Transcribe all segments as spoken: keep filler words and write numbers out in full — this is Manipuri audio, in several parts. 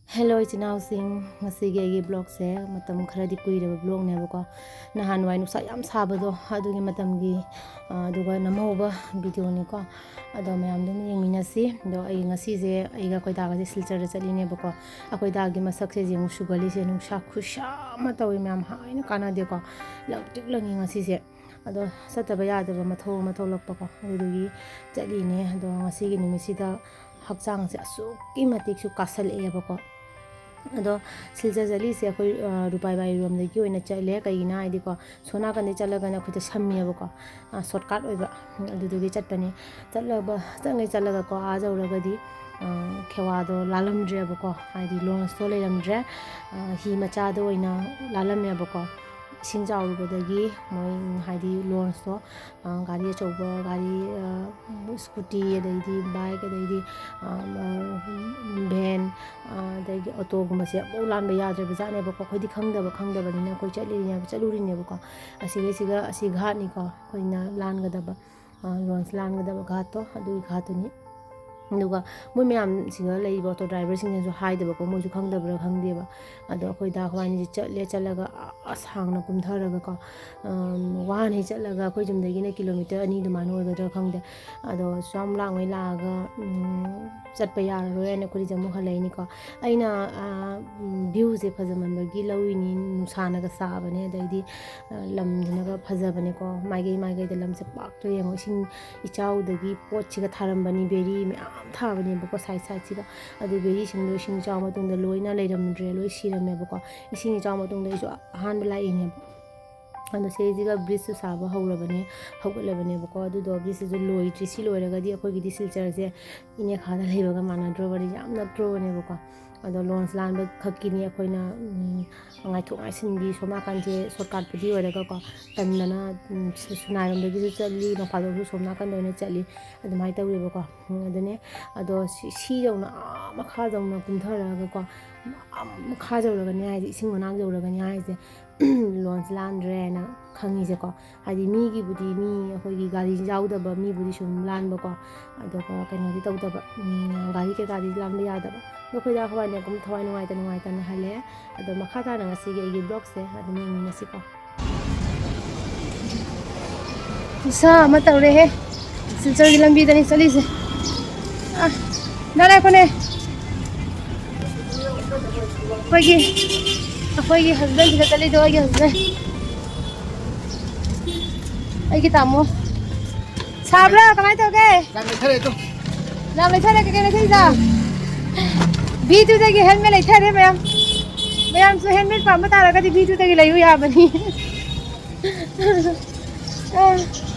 ꯍꯦꯜꯂꯣ ꯏꯆꯤꯟ ꯏꯅꯥꯎꯁꯤꯡ, ꯉꯁꯤꯒꯤ ꯑꯩꯒꯤ ꯕ꯭ꯂꯣꯛꯁꯦ ꯃꯇꯝ ꯈꯔꯗꯤ ꯀꯨꯏꯔꯕ ꯕ꯭ꯂꯣꯛꯅꯦꯕꯀꯣ꯫ ꯅꯍꯥꯟꯋꯥꯏ ꯅꯨꯡꯁꯥ ꯌꯥꯝ ꯁꯥꯕꯗꯣ ꯑꯗꯨꯒꯤ ꯃꯇꯝꯒꯤ, ꯑ, ꯑꯗꯨꯒ ꯅꯝꯍꯧꯕ ꯚꯤꯗꯤꯑꯣꯅꯤꯀꯣ꯫ ꯑꯗꯣ ꯃꯌꯥꯝ ꯑꯗꯨꯝ ꯌꯦꯡꯃꯤꯟꯅꯁꯤ꯫ ꯑꯗꯣ ꯑꯩ ꯉꯁꯤꯁꯦ ꯑꯩꯒ ꯑꯩꯈꯣꯏ ꯗꯥꯒꯁꯦ ꯁꯤꯜꯆꯔꯗ ꯆꯠꯂꯤꯅꯦꯕꯀꯣ꯫ ꯑꯩꯈꯣꯏ ꯗꯥꯒꯤ ꯃꯁꯛꯁꯦ ꯌꯦꯡꯉꯨ, ꯁꯨꯒꯜꯂꯤꯁꯦ ꯅꯨꯡꯁꯥ ꯈꯨꯁꯥ ꯑꯃ ꯇꯧꯋꯤ ꯃꯌꯥꯝ, ꯍꯥꯏꯅ ꯀꯥꯟꯅꯗꯦꯀꯣ꯫ ꯂꯪꯇ꯭ꯔꯤꯛ ꯂꯪꯉꯤ ꯉꯁꯤꯁꯦ꯫ ꯑꯗꯣ ꯆꯠꯇꯕ ꯌꯥꯗꯕ ꯃꯊꯧ ꯑꯃ ꯊꯣꯛꯂꯛꯄꯀꯣ꯫ ꯑꯗꯨꯗꯨꯒꯤ ꯆꯠꯂꯤꯅꯦ꯫ ꯑꯗꯣ ꯉꯁꯤꯒꯤ ꯅꯨꯃꯤꯠꯁꯤꯗ ꯍꯛꯆꯥꯡꯁꯦ ꯑꯁꯨꯛꯀꯤ ꯃꯇꯤꯛꯁꯨ ꯀꯥꯁꯜꯂꯛꯑꯦꯕꯀꯣ꯫ ꯑꯗꯣ ꯁꯤꯜꯆꯔ ꯆꯠꯂꯤꯁꯦ ꯑꯩꯈꯣꯏ, ꯑ, ꯔꯨꯄꯥꯏꯕꯥꯏꯔꯣꯝꯗꯒꯤ ꯑꯣꯏꯅ ꯆꯠꯂꯦ꯫ ꯀꯩꯒꯤꯅꯣ ꯍꯥꯏꯗꯤꯀꯣ, ꯁꯣꯝ ꯅꯥꯀꯟꯗꯩ ꯆꯠꯂꯒꯅ ꯑꯩꯈꯣꯏꯗ ꯁꯝꯃꯦꯕꯀꯣ, ꯑ, ꯁꯣꯔꯠꯀꯠ ꯑꯣꯏꯕ꯫ ꯎꯝ, ꯑꯗꯨꯗꯨꯒꯤ ꯆꯠꯄꯅꯦ꯫ ꯆꯠꯂꯕ, ꯆꯠꯉꯩ ꯆꯠꯂꯒꯀꯣ, ꯑꯥ ꯌꯧꯔꯒꯗꯤ, ꯑ, ꯈꯦꯋꯥꯗꯣ ꯂꯥꯜꯂꯝꯗ꯭ꯔꯦꯕꯀꯣ, ꯍꯥꯏꯗꯤ ꯂꯣꯟꯁꯇꯣ ꯂꯩꯔꯝꯗ꯭ꯔꯦ꯫ ꯑ, ꯍꯤ ꯃꯆꯥꯗ ꯑꯣꯏꯅ ꯂꯥꯜꯂꯝꯃꯦꯕꯀꯣ꯫ ꯏꯁꯤꯡ ꯆꯥꯎꯔꯨꯕꯗꯒꯤ ꯃꯣꯏ, ꯍꯥꯏꯗꯤ ꯂꯣꯟꯁꯇꯣ, ꯑ, ꯒꯥꯔꯤ ꯑꯆꯧꯕ, ꯒꯥꯔꯤ, ꯑ, ꯁ꯭ꯀꯨꯇꯤ, ꯑꯗꯩꯗꯤ ꯕꯥꯏꯛ, ꯑꯗꯩꯗꯤ, ꯑ, ꯚꯦꯟ, ꯑ, ꯑꯗꯩꯗꯤ ꯑꯣꯇꯣꯒꯨꯝꯕꯁꯦ ꯑꯃꯐꯥꯎ ꯂꯥꯟꯕ ꯌꯥꯗ꯭ꯔꯕ ꯖꯥꯠꯅꯦꯕꯀꯣ꯫ ꯑꯩꯈꯣꯏꯗꯤ ꯈꯪꯗꯕ, ꯈꯪꯗꯕꯅꯤꯅ ꯑꯩꯈꯣꯏ ꯆꯠꯂꯤꯅꯦꯕ, ꯆꯠꯂꯨꯔꯤꯅꯦꯕꯀꯣ꯫ ꯑꯁꯤꯗꯩꯁꯤꯒ ꯑꯁꯤ ꯘꯥꯠꯅꯤꯀꯣ ꯑꯩꯈꯣꯏꯅ ꯂꯥꯟꯒꯗꯕ, ꯑ, ꯂꯣꯟꯁ ꯂꯥꯟꯒꯗꯕ ꯘꯥꯠꯇꯣ, ꯑꯗꯨꯒꯤ ꯘꯥꯠꯇꯨꯅꯤ꯫ ꯑꯗꯨꯒ ꯃꯣꯏ ꯃꯌꯥꯝꯁꯤꯒ ꯂꯩꯔꯤꯕ ꯑꯣꯇꯣ ꯗ꯭ꯔꯥꯏꯚꯔꯁꯤꯡꯅꯁꯨ ꯍꯥꯏꯗꯕꯀꯣ, ꯃꯣꯏꯁꯨ ꯈꯪꯗꯕ꯭ꯔꯥ ꯈꯪꯗꯦꯕ꯫ ꯑꯗꯣ ꯑꯩꯈꯣꯏ ꯗꯥ ꯑꯩꯈꯣꯏꯕꯥꯅꯤꯁꯦ ꯆꯠꯂꯦ, ꯆꯠꯂꯒ ꯑꯥ ꯁꯥꯡꯅ ꯀꯨꯝꯊꯔꯒꯀꯣ, ꯑꯝ, ꯋꯥꯅ ꯍꯦꯛ ꯆꯠꯂꯒ ꯑꯩꯈꯣꯏ ꯌꯨꯝꯗꯒꯤꯅ ꯀꯤꯂꯣꯃꯤꯇꯔ ꯑꯅꯤ ꯑꯗꯨꯃꯥꯏꯅ ꯑꯣꯏꯒꯗ꯭ꯔꯥ ꯈꯪꯗꯦ꯫ ꯑꯗꯣ ꯁꯨꯝ ꯂꯥꯡꯉꯩ ꯂꯥꯛꯑꯒ, ꯎꯝ, ꯆꯠꯄ ꯌꯥꯔꯔꯣꯏ ꯍꯥꯏꯅ ꯑꯩꯈꯣꯏꯗꯤ ꯑꯃꯨꯛ ꯍꯜꯂꯛꯏꯅꯤꯀꯣ꯫ ꯑꯩꯅ, ꯑꯥ, ꯎꯝ, ꯚ꯭ꯌꯨꯁꯦ ꯐꯖꯃꯟꯕꯒꯤ ꯂꯧꯔꯤꯅꯤ, ꯅꯨꯡꯁꯥꯅꯒ ꯁꯥꯕꯅꯦ, ꯑꯗꯩꯗꯤ, ꯑ, ꯂꯝꯗꯨꯅꯒ ꯐꯖꯕꯅꯦꯀꯣ꯫ ꯃꯥꯏꯀꯩ ꯃꯥꯏꯀꯩꯗ ꯂꯝꯁꯦ ꯄꯥꯛꯇ ꯌꯦꯡꯉꯣ, ꯏꯁꯤꯡ ꯏꯆꯥꯎꯗꯒꯤ ꯄꯣꯠꯁꯤꯒ ꯊꯥꯔꯝꯕꯅꯤ, ꯕꯦꯔꯤ ꯃꯌꯥꯝ ꯊꯥꯕꯅꯦꯕꯀꯣ ꯁꯥꯏꯠ ꯁꯥꯏꯠꯁꯤꯗ꯫ ꯑꯗꯨ ꯕꯦꯔꯤꯁꯤꯡꯗꯣ ꯏꯁꯤꯡ ꯏꯆꯥꯎ ꯃꯇꯨꯡꯗ ꯂꯣꯏꯅ ꯂꯩꯔꯝꯗ꯭ꯔꯦ, ꯂꯣꯏ ꯁꯤꯔꯝꯃꯦꯕꯀꯣ꯫ ꯏꯁꯤꯡ ꯏꯆꯥꯎ ꯃꯇꯨꯡꯗ ꯑꯩꯁꯨ ꯑꯍꯥꯟꯕ ꯂꯥꯛꯏꯅꯦꯕ꯫ ꯑꯗꯣ ꯁꯤꯁꯤꯒ ꯕ꯭ꯔꯤꯖꯁꯨ ꯁꯥꯕ ꯍꯧꯔꯕꯅꯦ, ꯍꯧꯒꯠꯂꯕꯅꯦꯕꯀꯣ꯫ ꯑꯗꯨꯗꯣ ꯕ꯭ꯔꯤꯖꯁꯤꯁꯨ ꯂꯣꯏꯗ꯭ꯔꯤ꯫ ꯁꯤ ꯂꯣꯏꯔꯒꯗꯤ ꯑꯩꯈꯣꯏꯒꯤꯗꯤ ꯁꯤꯜꯆꯔꯁꯦ ꯏꯅꯦꯈꯥꯗ ꯂꯩꯕꯒ ꯃꯥꯟꯅꯗ꯭ꯔꯣꯕꯅꯤ, ꯌꯥꯝ ꯅꯛꯇ꯭ꯔꯣꯕꯅꯦꯕꯀꯣ꯫ ꯑꯗꯣ ꯂꯣꯟꯁ ꯂꯥꯟꯕ ꯈꯛꯀꯤꯅꯤ ꯑꯩꯈꯣꯏꯅ, ꯎꯝ, ꯉꯥꯏꯊꯣꯛ ꯉꯥꯏꯁꯤꯟꯒꯤ ꯁꯣꯝ ꯅꯥꯀꯟꯁꯦ ꯁꯣꯔꯠꯀꯠꯄꯨꯗꯤ ꯑꯣꯏꯔꯒꯀꯣ, ꯇꯟꯗꯅ, ꯎꯝ, ꯁꯨ-, ꯁꯨꯅꯥꯏꯔꯣꯝꯗꯒꯤꯁꯨ ꯆꯠꯂꯤ, ꯅꯣꯡꯐꯥꯗꯣꯛꯁꯨ ꯁꯣꯝ ꯅꯥꯀꯟꯗ ꯑꯣꯏꯅ ꯆꯠꯂꯤ, ꯑꯗꯨꯃꯥꯏꯅ ꯇꯧꯋꯦꯕꯀꯣ꯫ ꯎꯝ, ꯑꯗꯨꯅꯦ꯫ ꯑꯗꯣ ꯁꯤ, ꯁꯤ ꯌꯧꯅ, ꯑꯥ ꯃꯈꯥ ꯌꯧꯅ ꯀꯨꯝꯊꯔꯛꯑꯒꯀꯣ, ꯑꯥ ꯃꯈꯥ ꯌꯧꯔꯒꯅꯤ ꯍꯥꯏꯁꯦ, ꯏꯁꯤꯡ ꯃꯅꯥꯛ ꯌꯧꯔꯒꯅꯤ ꯍꯥꯏꯁꯦ, ꯂꯣꯟꯁ ꯂꯥꯟꯗ꯭ꯔꯦꯅ ꯈꯪꯉꯤꯁꯦꯀꯣ꯫ ꯍꯥꯏꯗꯤ ꯃꯤꯒꯤꯕꯨꯗꯤ, ꯃꯤ ꯑꯩꯈꯣꯏꯒꯤ ꯒꯥꯔꯤ ꯌꯥꯎꯗꯕ ꯃꯤꯕꯨꯗꯤ ꯁꯨꯝ ꯂꯥꯟꯕꯀꯣ, ꯑꯗꯨꯒ ꯀꯩꯅꯣꯗꯤ ꯇꯧꯗꯕ, ꯎꯝ, ꯒꯥꯔꯤ ꯀꯩꯀꯥꯗꯤ ꯂꯥꯟꯕ ꯌꯥꯗꯕ꯫ ꯑꯗꯣ ꯑꯩꯈꯣꯏꯗ ꯍꯋꯥꯏꯅꯦ ꯀꯨꯝ ꯊꯋꯥꯏ ꯅꯨꯡꯉꯥꯏꯇ ꯅꯨꯡꯉꯥꯏꯇꯅ ꯍꯜꯂꯛꯑꯦ꯫ ꯑꯗꯣ ꯃꯈꯥ ꯇꯥꯅ ꯉꯁꯤꯒꯤ ꯑꯩꯒꯤ vlogꯁꯦ ꯑꯗꯨꯝ ꯌꯦꯡꯃꯤꯟꯅꯁꯤꯀꯣ꯫ ꯈꯨꯠꯁꯥ ꯑꯃ ꯇꯧꯔꯦꯍꯦ꯫ ꯁꯤꯜꯆꯔꯒꯤ ꯂꯝꯕꯤꯗꯅꯤ ꯆꯠꯂꯤꯁꯦ꯫ ꯑ, ꯅꯪ ꯂꯥꯛꯈꯣꯅꯦ꯫ ꯑꯩꯈꯣꯏꯒꯤ, ꯑꯩꯈꯣꯏꯒꯤ husbandꯁꯤꯒ ꯆꯠꯂꯤꯗꯣ, ꯑꯩꯒꯤ husband꯫ ꯑꯩꯒꯤ ꯇꯥꯃꯣ꯫ ꯁꯥꯕ꯭ꯔꯥ? ꯀꯃꯥꯏꯅ ꯇꯧꯒꯦ? ꯌꯥꯝ ꯂꯩꯊꯔꯦ ꯑꯗꯣ꯫ ꯌꯥꯝ ꯂꯩꯊꯔꯦ, ꯀꯩꯀꯩ ꯂꯩꯊꯔꯤꯗ? V twoꯗꯒꯤ helmet ꯂꯩꯊꯔꯦ ꯃꯌꯥꯝ꯫ ꯃꯌꯥꯝꯁꯨ helmet ꯄꯥꯝꯕ ꯇꯥꯔꯒꯗꯤ V twoꯗꯒꯤ ꯂꯩꯌꯨ ꯌꯥꯕꯅꯤ꯫ ꯑ,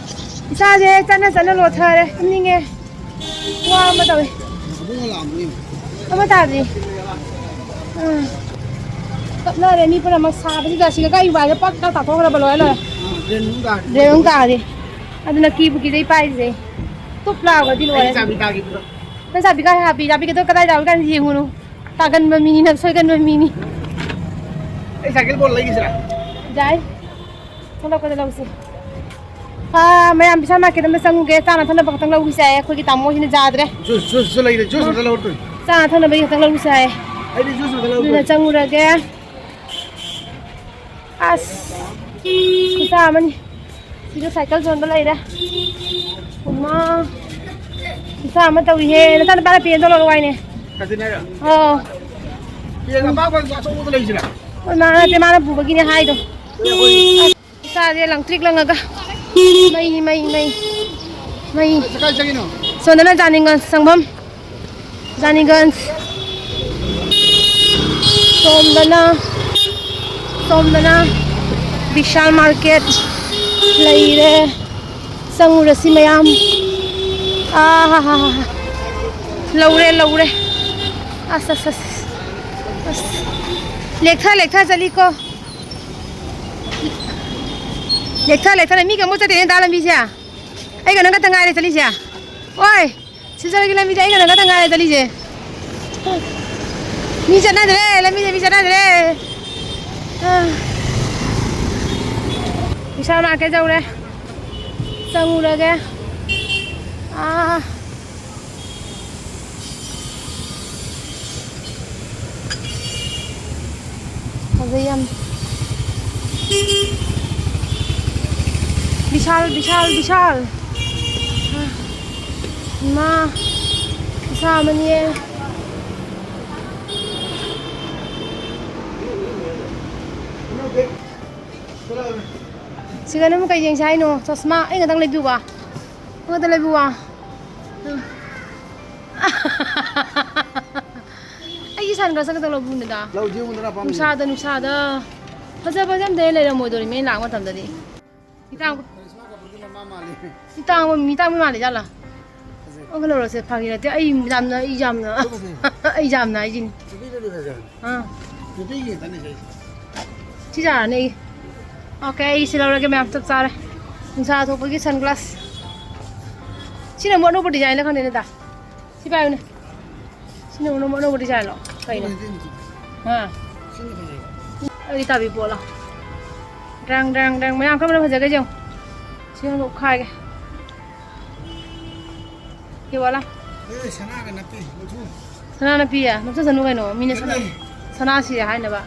ꯏꯁꯥꯁꯦ ꯆꯠꯅ ꯆꯠꯅ ꯂꯣꯊꯔꯦ, ꯇꯨꯝꯅꯤꯡꯉꯦ꯫ ꯋꯥ ꯑꯃ ꯇꯧꯋꯦ꯫ ꯑꯃ ꯇꯥꯗ꯭ꯔꯤ꯫ ꯑ, ꯀꯞꯅꯔꯦ ꯃꯤ ꯄꯨꯝꯅꯃꯛ ꯁꯥꯕꯁꯤꯗ꯫ ꯁꯤꯒ ꯀꯥꯏ ꯋꯥꯏꯗ ꯄꯛ ꯇꯥ ꯇꯥꯊꯣꯛꯈ꯭ꯔꯕ ꯂꯣꯏꯔꯦ ꯂꯣꯏꯔꯦ꯫ ꯗ꯭ꯔꯦꯟ ꯑꯃꯨꯛ ꯇꯥꯔꯗꯤ ꯇꯨꯞ ꯂꯥꯎꯒꯗꯤ ꯂꯣꯏꯔꯦ꯫ ꯑꯩ ꯆꯥꯕꯤ ꯇꯥꯈꯤꯕꯗꯣ꯫ ꯅꯪ ꯆꯥꯕꯤ ꯀꯥꯏ ꯍꯥꯞꯄꯤ? ꯆꯥꯕꯤꯒꯗꯣ ꯀꯗꯥꯏ ꯇꯥꯍꯧꯏ ꯀꯥꯏꯅ ꯌꯦꯡꯉꯨꯅꯨ꯫ ꯇꯥꯒꯟꯕ ꯃꯤꯅꯤ ꯅꯪ, ꯁꯣꯏꯒꯟꯕ ꯃꯤꯅꯤ꯫ ꯑꯩ ꯁꯥꯏꯀꯜ ꯕꯣꯜ ꯂꯩꯈꯤꯁꯤꯔꯥ? ꯌꯥꯏ꯫ ꯊꯣꯛꯂꯛꯄꯗ ꯂꯧꯁꯤ꯫ ꯑꯥ, ꯃꯌꯥꯝ ꯕꯤꯁꯥꯜ ꯃꯥꯔꯀꯦꯠ ꯑꯃ ꯆꯪꯉꯨꯒꯦ꯫ ꯆꯥꯅ ꯊꯛꯅꯕ ꯈꯛꯇꯪ ꯂꯧꯈꯤꯁꯦ ꯍꯥꯏꯌꯦ꯫ ꯑꯩꯈꯣꯏꯒꯤ ꯇꯥꯃꯣꯁꯤꯅ ꯌꯥꯗ꯭ꯔꯦ꯫ ꯖꯨꯁ, ꯖꯨꯁꯁꯨ ꯂꯩꯔꯦ꯫ ꯖꯨꯁ ꯑꯝꯇ ꯂꯧꯔꯛꯇꯣꯏꯅꯤ꯫ ꯆꯥꯅ ꯊꯛꯅꯕꯒꯤ ꯈꯛꯇꯪ ꯂꯧꯈꯤꯁꯦ ꯍꯥꯏꯌꯦ꯫ ꯑꯩꯗꯤ ꯖꯨꯁ ꯑꯝꯇ ꯑꯗꯨꯅ ꯂꯧꯔꯛꯇꯣꯏꯅꯤ꯫ ꯆꯪꯉꯨꯔꯒꯦ꯫ ꯑꯁ, ꯈꯨꯠꯁꯥ ꯑꯃꯅꯤ꯫ ꯁꯤꯗ ꯁꯥꯏꯀꯜ ꯌꯣꯟꯕ ꯂꯩꯔꯦ꯫ ꯏꯃꯥ, ꯈꯨꯠꯁꯥ ꯑꯃ ꯇꯧꯏꯍꯦ꯫ ꯅꯆꯥꯅꯨꯄꯥꯅ ꯄꯦꯟꯗꯣ ꯂꯧꯔꯛꯑꯣ ꯍꯥꯏꯅꯦ꯫ ꯀꯥꯆꯤꯟ ꯍꯥꯏꯔꯣ? ꯑꯣ꯫ ꯄꯦꯟ ꯑꯄꯥꯛꯄ ꯑꯆꯧꯕꯗꯣ ꯂꯩꯁꯤꯔꯥ? ꯍꯣꯏ, ꯃꯥ ꯅꯠꯇꯦ, ꯃꯥꯅ ꯄꯨꯕꯒꯤꯅꯦ ꯍꯥꯏꯗꯣ꯫ ꯏꯁꯥꯁꯦ ꯂꯪꯇ꯭ꯔꯤꯛ ꯂꯪꯉꯒ ꯃꯩ, ꯃꯩ, ꯃꯩ, ꯃꯩ꯫ ꯀꯥꯏ ꯆꯪꯉꯤꯅꯣ? ꯁꯣꯝꯗꯅ ꯖꯥꯅꯤꯡꯒꯟꯁ ꯆꯪꯐꯝ, ꯖꯥꯅꯤꯡꯒꯟꯁ꯫ ꯁꯣꯝꯗꯅ, ꯁꯣꯝꯗꯅ ꯕꯤꯁꯥꯜ ꯃꯥꯔꯀꯦꯠ ꯂꯩꯔꯦ꯫ ꯆꯪꯉꯨꯔꯁꯤ ꯃꯌꯥꯝ꯫ ꯑꯥ ꯍꯥ ꯍꯥ ꯍꯥ꯫ ꯂꯧꯔꯦ, ꯂꯧꯔꯦ꯫ ꯑꯁ, ꯑꯁ, ꯑꯁ꯫ ꯑꯁ꯫ ꯂꯦꯛꯊ, ꯂꯦꯛꯊ ꯆꯠꯂꯤꯀꯣ꯫ ꯂꯦꯛꯊ, ꯂꯦꯛꯊꯔꯦ꯫ ꯃꯤꯒ ꯑꯃꯨꯛ ꯆꯠꯇꯦꯅꯦ ꯗꯥ ꯂꯝꯕꯤꯁꯦ꯫ ꯑꯩꯒ ꯅꯪ ꯈꯛꯇ ꯉꯥꯏꯔꯦ ꯆꯠꯂꯤꯁꯦ꯫ ꯑꯣꯏ, ꯁꯤꯜꯆꯔꯒꯤ ꯂꯝꯕꯤꯁꯦ ꯑꯩꯒ ꯅꯪ ꯈꯛꯇ ꯉꯥꯏꯔꯦ ꯆꯠꯂꯤꯁꯦ꯫ ꯃꯤ ꯆꯠꯅꯗ꯭ꯔꯦ, ꯂꯝꯕꯤꯁꯦ ꯃꯤ ꯆꯠꯅꯗ꯭ꯔꯦ꯫ ꯑꯥ꯫ ꯕꯤꯁꯥꯜ ꯃꯥꯔꯀꯦꯠ ꯌꯧꯔꯦ꯫ ꯆꯪꯉꯨꯔꯒꯦ꯫ ꯑꯥ꯫ ꯌꯥꯝ ꯕꯤꯁꯥꯜ, ꯕꯤꯁꯥꯜ, ꯕꯤꯁꯥꯜ꯫ ꯏꯃꯥ, ꯄꯩꯁꯥ ꯑꯃꯅꯤꯌꯦ꯫ ꯁꯤꯒ ꯅꯪ ꯀꯩ ꯌꯦꯡꯁꯦ ꯍꯥꯏꯅꯣ? ꯆꯁꯃꯥ ꯑꯩ ꯉꯥꯛꯇꯪ ꯂꯩꯕꯤꯌꯨꯕ꯫ ꯑꯩ ꯉꯥꯛꯇꯪ ꯂꯩꯕꯤꯌꯨꯕ꯫ ꯑꯩꯒꯤ ꯁꯟ ꯒ꯭ꯂꯥꯁ ꯈꯛꯇꯪ ꯂꯧꯕꯤꯌꯨꯅꯦꯗ꯫ ꯂꯧ, ꯌꯦꯡꯉꯨꯗꯅ ꯑꯄꯥꯝꯕꯗꯣ꯫ ꯅꯨꯡꯁꯥꯗ, ꯅꯨꯡꯁꯥꯗ꯫ ꯐꯖ ꯐꯖ ꯑꯝꯇ ꯍꯦꯛ ꯂꯩꯔꯝꯃꯣꯏꯗꯧꯔꯤ ꯃꯤ ꯂꯥꯛꯄ ꯃꯇꯝꯗꯗꯤ꯫ ꯃꯤ ꯇꯥꯡꯕ, ꯀꯔꯤꯁꯃꯥ ꯀꯄꯨꯔꯒꯤ ꯃꯃꯥ ꯃꯥꯜꯂꯦ꯫ ꯃꯤ ꯇꯥꯡꯕ, ꯃꯤ ꯇꯥꯡꯕ ꯃꯥꯜꯂꯦ ꯖꯥꯠꯂꯥ? ꯐꯖꯩ꯫ ꯑꯣ, ꯂꯧꯔꯁꯦ, ꯐꯥꯒꯤ ꯅꯠꯇꯦ꯫ ꯑꯩ ꯌꯥꯝꯅ, ꯑꯩ ꯌꯥꯝꯅ, ꯑꯗꯨ ꯐꯖꯩ꯫ ꯑꯩ ꯌꯥꯝꯅ ꯍꯥꯏꯁꯤꯅꯤ꯫ ꯅꯨꯄꯤꯗꯗꯤ ꯐꯖꯕꯅꯤ꯫ ꯑꯥ꯫ ꯅꯨꯄꯤꯒꯤ ꯉꯥꯛꯇꯅꯤ ꯁꯤ꯫ ꯁꯤ ꯌꯥꯔꯅꯤ ꯑꯩꯒꯤ꯫ ꯑꯣꯀꯦ, ꯑꯩ ꯁꯤ ꯂꯧꯔꯒꯦ ꯃꯌꯥꯝ, ꯆꯞ ꯆꯥꯔꯦ꯫ ꯅꯨꯡꯁꯥ ꯊꯣꯛꯄꯒꯤ ꯁꯟ ꯒ꯭ꯂꯥꯁ꯫ ꯁꯤꯅ ꯑꯃꯨꯛ ꯑꯅꯧꯕ ꯗꯤꯖꯥꯏꯟꯂ ꯈꯪꯗꯦꯅꯦꯗ꯫ ꯁꯤ ꯄꯥꯏꯌꯨꯅꯦ꯫ ꯁꯤꯅ ꯑꯃꯨꯛ ꯑꯅꯧꯕ ꯗꯤꯖꯥꯏꯟꯂꯣ? ꯀꯩꯅꯣ? ꯁꯤꯅ ꯐꯖꯩ꯫ ꯑꯥ꯫ ꯁꯤꯅ ꯐꯖꯩ꯫ ꯑꯩꯗꯤ ꯇꯥꯕꯤ ꯄꯣꯠꯂꯣ꯫ ꯗ꯭ꯔꯪ, ꯗ꯭ꯔꯪ, ꯗ꯭ꯔꯪ꯫ ꯃꯌꯥꯝ ꯀꯔꯝꯕꯅ ꯐꯖꯒꯦ ꯌꯦꯡꯉꯨ꯫ ꯁꯤꯅ ꯑꯃꯨꯛ ꯈꯥꯏꯒꯦ꯫ ꯁꯤ ꯋꯥꯂꯥ꯫ ꯑꯦ, ꯁꯅꯥꯒ ꯅꯠꯇꯦ, ꯃꯆꯨ꯫ ꯁꯅꯥ ꯅꯠꯇꯤꯌꯦ? ꯂꯧꯁꯤꯟꯁꯅꯨ ꯀꯩꯅꯣ꯫ ꯃꯤꯅ ꯁꯅꯥ, ꯅꯠꯇꯦ꯫ ꯁꯅꯥ ꯁꯤ ꯍꯥꯏꯅꯕ꯫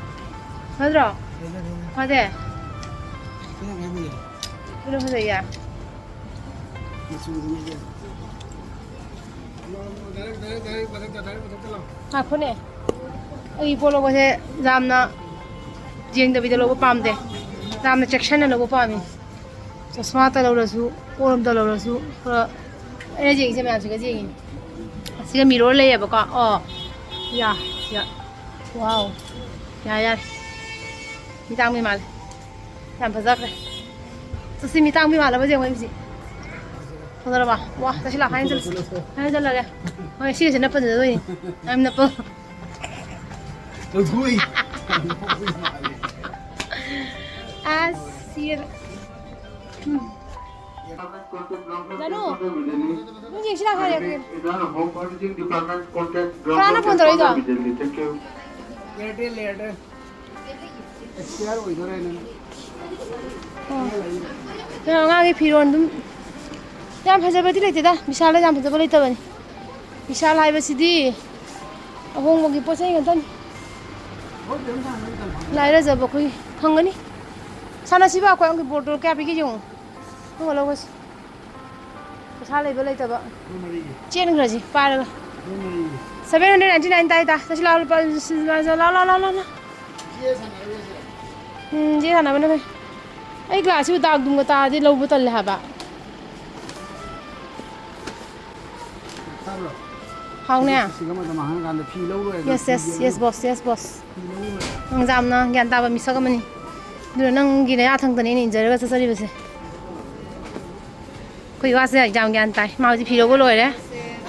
ꯅꯠꯇ꯭ꯔꯣ? ꯐꯖꯩ, ꯐꯖꯩ꯫ ꯐꯖꯩ? ꯁꯅꯥ ꯈ꯭ꯋꯥꯏ ꯐꯖꯩ꯫ ꯑꯗꯨꯅ ꯐꯖꯩꯌꯦ꯫ ꯃꯆꯨꯗꯨꯅ ꯐꯖꯩ꯫ ꯉꯥꯏꯈꯣꯅꯦ꯫ ꯑꯩ ꯄꯣꯠ ꯂꯧꯕꯁꯦ ꯌꯥꯝꯅ ꯌꯦꯡꯗꯕꯤꯗ ꯂꯧꯕ ꯄꯥꯝꯗꯦ꯫ ꯌꯥꯝꯅ ꯆꯦꯛꯁꯤꯟꯅ ꯂꯧꯕ ꯄꯥꯝꯃꯤ꯫ ꯆꯁꯃꯥꯇ ꯂꯧꯔꯁꯨ, ꯄꯣꯠ ꯑꯝꯇ ꯂꯧꯔꯁꯨ, ꯈꯔ ꯑꯩꯅ ꯌꯦꯡꯉꯤꯁꯦ ꯃꯌꯥꯝꯁꯤꯒ ꯌꯦꯡꯉꯤꯅꯦ꯫ ꯑꯁꯤꯒ mirror ꯂꯩꯌꯦꯕꯀꯣ꯫ ꯑꯣ, ꯌꯥ, ꯌꯥ꯫ Wow꯫ ꯌꯥꯔꯦ, ꯌꯥꯔꯦ꯫ ꯃꯤ ꯇꯥꯡꯕꯤ ꯃꯥꯜꯂꯦ꯫ ꯌꯥꯝ ꯐꯖꯈ꯭ꯔꯦ꯫ ꯆꯠꯁꯤ, ꯃꯤ ꯇꯥꯡꯕꯤ ꯃꯥꯜꯂꯕ ꯌꯦꯡꯉꯣ ꯑꯩ ꯍꯧꯖꯤꯛ꯫ ꯐꯖꯔꯕ? ꯋꯥ, ꯆꯠꯁꯤ ꯂꯥꯛꯑꯣ, ꯍꯥꯏꯅ ꯆꯠꯂꯁꯤ꯫ ꯍꯥꯏꯅ ꯆꯠꯂꯒꯦ꯫ ꯍꯣꯏ, ꯁꯤꯒꯁꯤꯅ ꯐꯖꯗꯣꯏꯅꯤ꯫ ꯌꯥꯝ ꯅꯞꯄ꯫ ꯂꯧꯊꯣꯛꯏ꯫ ꯑꯁ, ꯁꯤ꯫ ꯎꯝ꯫ ꯖꯥꯅꯨ, ꯅꯪ ꯌꯦꯡꯁꯤ ꯂꯥꯛꯑꯣ, ꯍꯥꯏꯔꯛꯀꯦ꯫ ꯀꯅꯥꯅꯣ phone ꯇꯧꯔꯛꯏꯗꯣ? Airtel, Airtel꯫ Expire ꯑꯣꯏꯗꯣꯔꯦ ꯅꯪ꯫ ꯑꯣ꯫ ꯀꯩꯅꯣ, ꯑꯉꯥꯡꯒꯤ ꯐꯤꯔꯣꯟ ꯑꯗꯨꯝ ꯌꯥꯝ ꯐꯖꯕꯗꯤ ꯂꯩꯇꯦꯗ, ꯕꯤꯁꯥꯜꯗ ꯌꯥꯝ ꯐꯖꯕ ꯂꯩꯇꯕꯅꯤ꯫ ꯕꯤꯁꯥꯜ ꯍꯥꯏꯕꯁꯤꯗꯤ ꯑꯍꯣꯡꯕꯒꯤ ꯄꯣꯠ ꯆꯩ ꯉꯥꯛꯇꯅꯤ꯫ ꯂꯥꯏꯔꯖꯕ ꯑꯩꯈꯣꯏ ꯐꯪꯒꯅꯤ꯫ ꯁꯥꯟꯅꯁꯤꯕ ꯑꯩꯈꯣꯏ ꯑꯪꯒꯤ ꯕꯣꯇꯜ ꯀꯌꯥ ꯄꯤꯒꯦ ꯌꯦꯡꯉꯨ꯫ ꯈꯪꯉ ꯂꯧꯒꯁꯤ꯫ ꯄꯩꯁꯥ ꯂꯩꯕ ꯂꯩꯇꯕ꯫ ꯆꯦꯟꯈ꯭ꯔꯁꯤ ꯄꯥꯏꯔꯒ꯫ Seven hundred ninety nine ꯇꯥꯏ ꯇꯥ꯫ ꯆꯠꯁꯤ ꯂꯥꯎ, ꯂꯨꯄꯥ ꯂꯥꯎ, ꯂꯥꯎ, ꯂꯥꯎ, ꯂꯥꯎ꯫ ꯎꯝ, ꯆꯦ ꯁꯥꯟꯅꯕꯅ ꯐꯩ꯫ ꯑꯩ ꯒ꯭ꯂꯥꯁꯁꯤꯕꯨ ꯗꯥꯛ ꯗꯨꯝꯒ ꯇꯥꯔꯗꯤ ꯂꯧꯕ ꯇꯜꯂꯦ ꯍꯥꯏꯕ꯫ ꯇꯥꯕ꯭ꯔꯣ? ꯍꯥꯎꯅꯦ꯫ ꯁꯤꯒ ꯑꯃꯗ ꯃꯥꯡꯍꯟ ꯀꯥꯟꯗ ꯐꯤ ꯂꯧꯔꯣꯏ ꯍꯥꯏꯕ꯫ Yes, yes, yes, boss, yes, boss꯫ ꯐꯤ ꯂꯧꯔꯣꯏ꯫ ꯅꯪꯁꯦ ꯌꯥꯝꯅ ꯒ꯭ꯌꯥꯟ ꯇꯥꯕ ꯃꯤꯁꯛ ꯑꯃꯅꯤ꯫ ꯑꯗꯨꯅ ꯅꯪꯒꯤ ꯅꯌꯥ ꯊꯪꯗꯅꯤ ꯑꯩꯅ ꯏꯟꯖꯔꯒ ꯆꯠꯆꯔꯤꯕꯁꯦ꯫ ꯑꯩꯈꯣꯏ ꯋꯥꯁꯦ ꯌꯥꯝ ꯒ꯭ꯌꯥꯟ ꯇꯥꯏ꯫ ꯃꯥ ꯍꯧꯖꯤꯛ ꯐꯤ ꯂꯧꯕ ꯂꯣꯏꯔꯦ꯫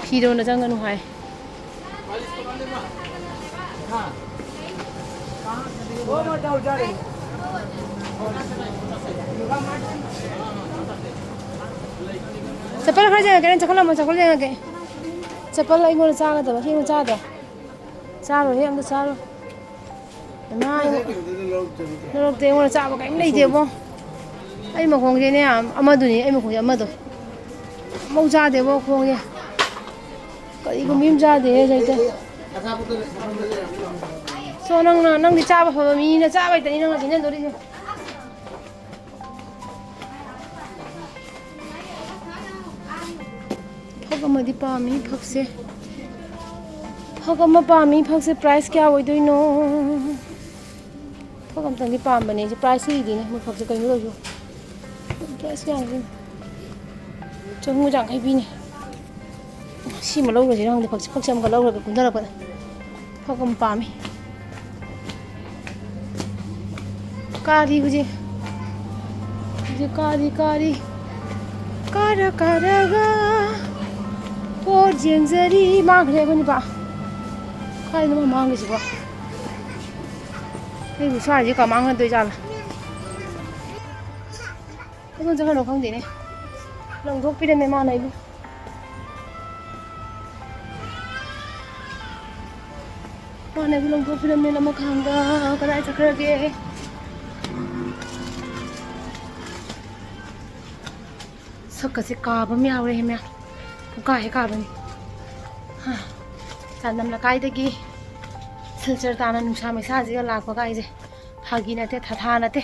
ꯐꯤꯔꯣꯟꯗ ꯆꯪꯒꯅꯨ ꯍꯥꯏ꯫ ꯆꯄꯜ ꯈꯔ ꯌꯦꯡꯉꯛꯀꯦ, ꯅꯪ ꯆꯈꯠꯂꯝꯃꯣ, ꯆꯄꯜ ꯌꯦꯡꯉꯛꯀꯦ꯫ ꯆꯄꯜ ꯑꯩꯉꯣꯟꯗ ꯆꯥꯒꯗꯕ, ꯍꯦꯛ ꯆꯥꯗ꯭ꯔꯣ? ꯆꯥꯔꯣꯏ, ꯍꯦꯛ ꯑꯝꯇ ꯆꯥꯔꯣꯏ꯫ ꯏꯃꯥ, ꯂꯧꯔꯛꯇꯦ, ꯑꯩꯉꯣꯟꯗ ꯆꯥꯕ ꯀꯔꯤꯝ ꯂꯩꯇꯦꯕꯣ꯫ ꯑꯩ ꯃꯈꯣꯡꯁꯦꯅꯦ, ꯑꯃꯗꯨꯅꯤ, ꯑꯩ ꯃꯈꯣꯡꯁꯦ ꯑꯃꯗꯣ꯫ ꯑꯃꯐꯥꯎ ꯆꯥꯗꯦꯕꯣ, ꯈꯣꯡꯁꯦ꯫ ꯀꯔꯤꯒꯨꯝꯕ ꯑꯃ ꯆꯥꯗꯦꯍꯦ, ꯁꯩꯇ꯫ ꯁꯣ, ꯅꯪꯅ, ꯅꯪꯗꯤ ꯆꯥꯕ ꯐꯕ ꯃꯤꯅꯤꯅ ꯆꯥꯕ ꯍꯩꯇꯅꯤ ꯅꯪꯅ ꯁꯤꯖꯤꯟꯅꯗꯣꯔꯤꯁꯦ꯫ ꯐꯛ ꯑꯃꯗꯤ ꯄꯥꯝꯃꯤ, ꯐꯛꯁꯦ꯫ ꯐꯛ ꯑꯃ ꯄꯥꯝꯃꯤ, ꯐꯛꯁꯦ price ꯀꯌꯥ ꯑꯣꯏꯗꯣꯏꯅꯣ? ꯐꯛ ꯑꯝꯇꯪꯗꯤ ꯄꯥꯝꯕꯅꯦ ꯑꯩꯁꯦ, price ꯏꯗꯦꯅꯦ ꯃꯣꯏ ꯐꯛꯁꯦ ꯀꯩꯅꯣ ꯇꯧꯔꯤꯁꯤꯕꯣ? Price ꯀꯌꯥꯅꯣ? ꯆꯍꯨꯝꯒ ꯌꯥꯡꯈꯩ ꯄꯤꯅꯦ꯫ ꯁꯤꯃ ꯂꯧꯈ꯭ꯔꯁꯤꯔ ꯈꯪꯗꯦ, ꯐꯛꯁꯦ, ꯐꯛꯁꯦ ꯑꯃꯒ ꯂꯧꯈ꯭ꯔꯒ ꯀꯨꯝꯊꯔꯛꯄꯗ꯫ ꯐꯛ ꯑꯃ ꯄꯥꯝꯃꯤ꯫ ꯀꯥꯔꯤ ꯍꯧꯖꯤꯛ꯫ ꯍꯧꯖꯤꯛ ꯀꯥꯔꯤ, ꯀꯥꯔꯤ꯫ ꯀꯥꯔ ꯀꯥꯔꯒ ꯄꯣꯠ ꯌꯦꯡꯖꯔꯤ꯫ ꯃꯥꯡꯈ꯭ꯔꯦ ꯑꯩꯈꯣꯏ ꯅꯨꯄꯥ꯫ ꯀꯥꯏꯗꯅꯣ ꯃꯥꯡꯈ꯭ꯔꯤꯁꯤꯕꯣ? ꯑꯩꯕꯨ ꯁ꯭ꯋꯥꯏꯁꯦ ꯀꯃꯥꯡ ꯍꯟꯗꯣꯏ ꯖꯥꯠꯂꯣ? ꯀꯗꯣꯝ ꯆꯠꯈ꯭ꯔꯅꯣ ꯈꯪꯗꯦꯅꯦ꯫ ꯂꯪꯊꯣꯛꯄꯤꯔꯝꯃꯦ ꯃꯥꯅ ꯑꯩꯕꯨ꯫ ꯃꯥꯅ ꯑꯩꯕꯨ ꯂꯪꯊꯣꯛꯄꯤꯔꯝꯃꯦ ꯂꯃꯈꯥꯡꯗ꯫ ꯀꯗꯥꯏ ꯆꯠꯈ꯭ꯔꯒꯦ? ꯁꯛꯀꯁꯦ ꯀꯥꯕ ꯑꯃ ꯌꯥꯎꯔꯦ ꯃꯌꯥꯝ꯫ ꯄꯨꯡꯀꯥ ꯍꯦꯛ ꯀꯥꯕꯅꯤ꯫ ꯍꯥ꯫ ꯆꯥꯟꯗꯝ ꯂꯩꯀꯥꯏꯗꯒꯤ ꯁꯤꯜꯆꯔ ꯇꯥꯅ ꯅꯨꯡꯁꯥ ꯃꯩꯁꯥꯁꯤꯒ ꯂꯥꯛꯄ ꯀꯥꯏꯁꯦ ꯐꯥꯒꯤ ꯅꯠꯇꯦ, ꯊꯥꯊꯥ ꯅꯠꯇꯦ꯫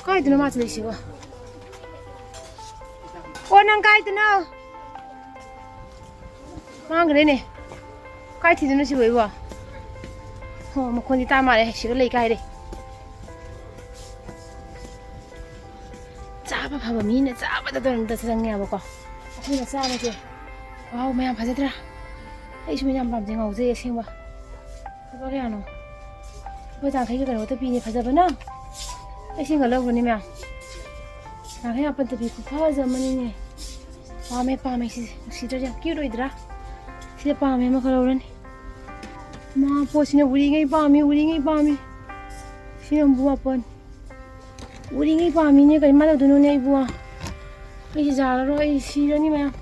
ꯀꯥꯏꯗꯅꯣ ꯃꯥ ꯆꯠꯂꯤꯁꯤꯕꯣ? ꯑꯣ, ꯅꯪ ꯀꯥꯏꯗꯅꯣ? ꯃꯥꯡꯈ꯭ꯔꯦꯅꯦ꯫ ꯀꯥꯏ ꯊꯤꯗꯣꯏꯅꯣ ꯁꯤꯕꯣ ꯑꯩꯕꯣ? ꯑꯣ, ꯃꯈꯣꯟꯗꯤ ꯇꯥ ꯃꯥꯜꯂꯦ, ꯁꯤꯗ ꯂꯩ ꯀꯥꯏꯔꯦ꯫ ꯆꯥꯕ ꯐꯕ ꯃꯤꯅ ꯆꯥꯕꯗ ꯇꯧꯔꯝꯗ ꯆꯪꯉꯦꯕꯀꯣ꯫ ꯑꯩꯈꯣꯏꯅ ꯆꯥꯕꯁꯦ꯫ ꯋꯥꯎ, ꯃꯌꯥꯝ ꯐꯖꯗ꯭ꯔꯥ? ꯑꯩꯁꯨ ꯃꯌꯥꯝ ꯄꯥꯝꯖꯩ, ꯉꯥꯎꯖꯩ ꯑꯁꯦꯡꯕ꯫ ꯂꯨꯄꯥ ꯀꯌꯥꯅꯣ? ꯂꯨꯄꯥ ꯌꯥꯡꯈꯩꯒꯤ ꯀꯩꯅꯣ ꯈꯛꯇ ꯄꯤꯅꯦ, ꯐꯖꯕꯅ꯫ ꯑꯩ ꯁꯤ ꯂꯧꯈ꯭ꯔꯅꯤ ꯃꯌꯥꯝ꯫ ꯌꯥꯡꯈꯩ ꯃꯥꯄꯟꯇ ꯄꯤ, ꯈꯨꯐꯖ ꯑꯃꯅꯤꯅꯦ꯫ ꯄꯥꯝꯃꯦ, ꯄꯥꯝꯃꯦ ꯁꯤꯁꯦ꯫ ꯅꯨꯡꯁꯤꯗ꯭ꯔꯥ? ꯌꯥꯝ cute ꯑꯣꯏꯗ꯭ꯔꯥ? ꯁꯤꯗ ꯄꯥꯝꯃꯦ, ꯑꯃꯈꯛ ꯂꯧꯔꯅꯤ꯫ ꯃꯥ ꯄꯣꯠꯁꯤꯅ ꯎꯔꯤꯉꯩ ꯄꯥꯝꯃꯤ, ꯎꯔꯤꯉꯩ ꯄꯥꯝꯃꯤ꯫ ꯁꯤꯅ ꯍꯨꯝꯐꯨ ꯃꯥꯄꯟ꯫ ꯎꯔꯤꯉꯩ ꯄꯥꯝꯃꯤꯅꯦ, ꯀꯔꯤ ꯃꯥ ꯇꯧꯗꯣꯏꯅꯣꯅꯦ ꯑꯩꯕꯨ? ꯑꯩꯁꯦ ꯌꯥꯔꯔꯣꯏ, ꯑꯩ ꯁꯤꯔꯅꯤ ꯃꯌꯥꯝ꯫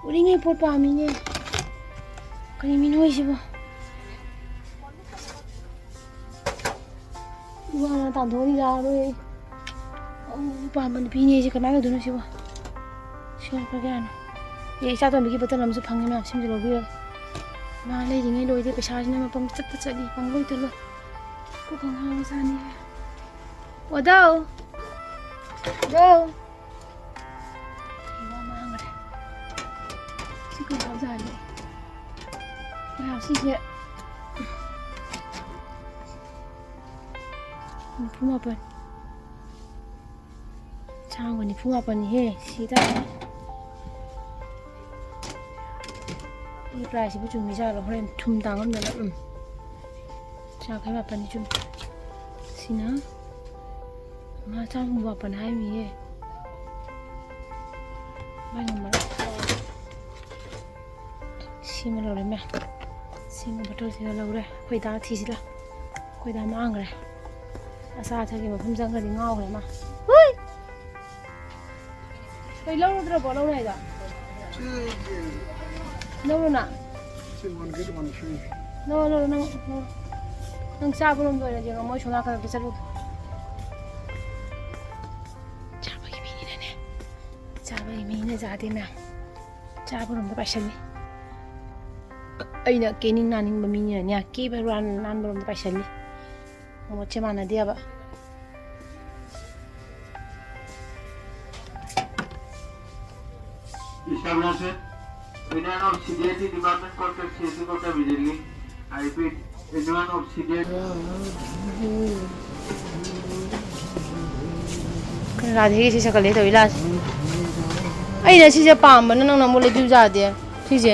ꯎꯔꯤꯉꯩ ꯄꯣꯠ ꯄꯥꯝꯃꯤꯅꯦ꯫ ꯀꯔꯤ ꯃꯤꯅꯣ ꯑꯩꯁꯤꯕꯣ? ꯏꯋꯥ ꯇꯥꯟꯊꯣꯛꯑꯗꯤ ꯌꯥꯔꯔꯣꯏ ꯑꯩ꯫ ꯑꯎ, ꯄꯥꯝꯕ ꯅꯨꯄꯤꯅꯦ ꯑꯩꯁꯦ, ꯀꯃꯥꯏꯅ ꯇꯧꯗꯣꯏꯅꯣ ꯁꯤꯕꯣ? ꯁꯤ ꯂꯨꯄꯥ ꯀꯌꯥꯅꯣ? ꯑꯦ, ꯏꯆꯥꯇꯣꯝꯕꯤꯒꯤ ꯕꯣꯇꯜ ꯑꯃꯁꯨ ꯐꯪꯉꯦ ꯃꯌꯥꯝ, ꯁꯤꯃꯁꯨ ꯂꯧꯕꯤꯔꯒꯦ꯫ ꯃꯥ ꯂꯩꯔꯤꯉꯩ ꯂꯣꯏꯗꯦ, ꯄꯩꯁꯥꯁꯤꯅ ꯃꯄꯪ ꯆꯠꯇ ꯆꯠꯂꯤ, ꯄꯪꯂꯣꯏꯇ ꯂꯣꯏ꯫ ꯀꯣꯛꯀ ꯉꯥꯎꯕꯖꯥꯠꯅꯤ꯫ ꯑꯣꯗꯧ! ꯑꯣꯗꯧ! ꯏꯃꯥ ꯃꯥꯡꯈ꯭ꯔꯦ꯫ ꯁꯤ ꯀꯩ ꯍꯥꯞꯖꯥꯠꯅꯣ? ꯃꯌꯥꯝ ꯁꯤꯁꯦ ꯅꯤꯐꯨ ꯃꯥꯄꯟ꯫ ꯆꯥꯝꯃꯒ ꯅꯤꯐꯨ ꯃꯥꯄꯟꯅꯤꯍꯦ꯫ ꯁꯤ ꯇꯥꯔꯦ꯫ ꯁꯤ priceꯁꯤꯕꯨ ꯆꯨꯝꯃꯤꯖꯥꯠꯂꯣ? ꯍꯣꯔꯦꯟ ꯊꯨꯝ ꯇꯥꯡꯉꯝꯗꯅ꯫ ꯎꯝ꯫ ꯆꯥꯝꯃ ꯌꯥꯡꯈꯩ ꯃꯥꯄꯟꯅꯤ ꯆꯨꯝꯃꯤ꯫ ꯁꯤꯅ ꯃꯥ ꯆꯥꯝꯃ ꯍꯨꯝꯐꯨ ꯃꯥꯄꯟ ꯍꯥꯏꯃꯤꯌꯦ꯫ ꯃꯥꯏ ꯉꯝꯃꯔꯣꯏ꯫ ꯁꯤꯃ ꯂꯧꯔꯦ ꯃꯌꯥꯝ꯫ ꯁꯤꯃ ꯕꯣꯇꯜꯁꯤꯒ ꯂꯧꯔꯦ꯫ ꯑꯩꯈꯣꯏ ꯗꯥ ꯊꯤꯁꯤꯂꯥ꯫ ꯑꯩꯈꯣꯏ ꯗꯥ ꯃꯥꯡꯈ꯭ꯔꯦ꯫ ꯑꯆꯥ ꯑꯊꯛꯀꯤ ꯃꯐꯝ ꯆꯪꯈ꯭ꯔꯗꯤ ꯉꯥꯎꯈ꯭ꯔꯦ ꯃꯥ꯫ ꯍꯨꯏ! ꯀꯩ ꯂꯧꯔꯨꯗ꯭ꯔꯕꯣ ꯂꯧꯔꯦ ꯍꯥꯏꯗꯣ? ꯁꯤ ꯂꯧꯔꯨꯅ꯫ ꯁꯤ one get one free꯫ ꯂꯧꯔꯣ, ꯂꯧꯔꯣ, ꯅꯪ, ꯅꯪ, ꯅꯪ ꯆꯥꯕꯔꯣꯝꯗ ꯑꯣꯏꯅ ꯌꯦꯡꯉꯣ, ꯃꯣꯏ ꯁꯣꯝ ꯅꯥꯀꯟꯗ ꯆꯠꯂꯨ꯫ ꯆꯥꯕꯒꯤ ꯃꯤꯅꯤꯅꯅꯦ꯫ ꯆꯥꯕꯒꯤ ꯃꯤꯅ ꯌꯥꯗꯦ ꯃꯌꯥꯝ꯫ ꯆꯥꯕꯔꯣꯝꯗ ꯄꯥꯏꯁꯜꯂꯤ꯫ ꯑꯩꯅ ꯀꯦꯅꯤꯡ ꯅꯥꯅꯤꯡꯕ ꯃꯤꯅꯤꯅꯅꯦ, ꯀꯦꯕ ꯅꯥꯟꯕꯔꯣꯝꯗ ꯄꯥꯏꯁꯜꯂꯤ꯫ ꯃꯣꯠꯁꯦ ꯃꯥꯟꯅꯗꯦꯕ꯫ Establishment, in an obsidian department called C S D quarter immediately. I repeat, in an obsidian. ꯔꯥꯙꯦꯒꯤ ꯁꯤ ꯁꯥꯒꯠꯂꯦ ꯇꯧꯔꯤ ꯂꯥꯁ꯫ ꯑꯩꯅ ꯁꯤꯁꯦ ꯄꯥꯝꯕꯅ ꯅꯪꯅ ꯑꯃꯨꯛ ꯂꯩꯕꯤꯌꯨ ꯌꯥꯗꯦ꯫ ꯁꯤꯁꯦ꯫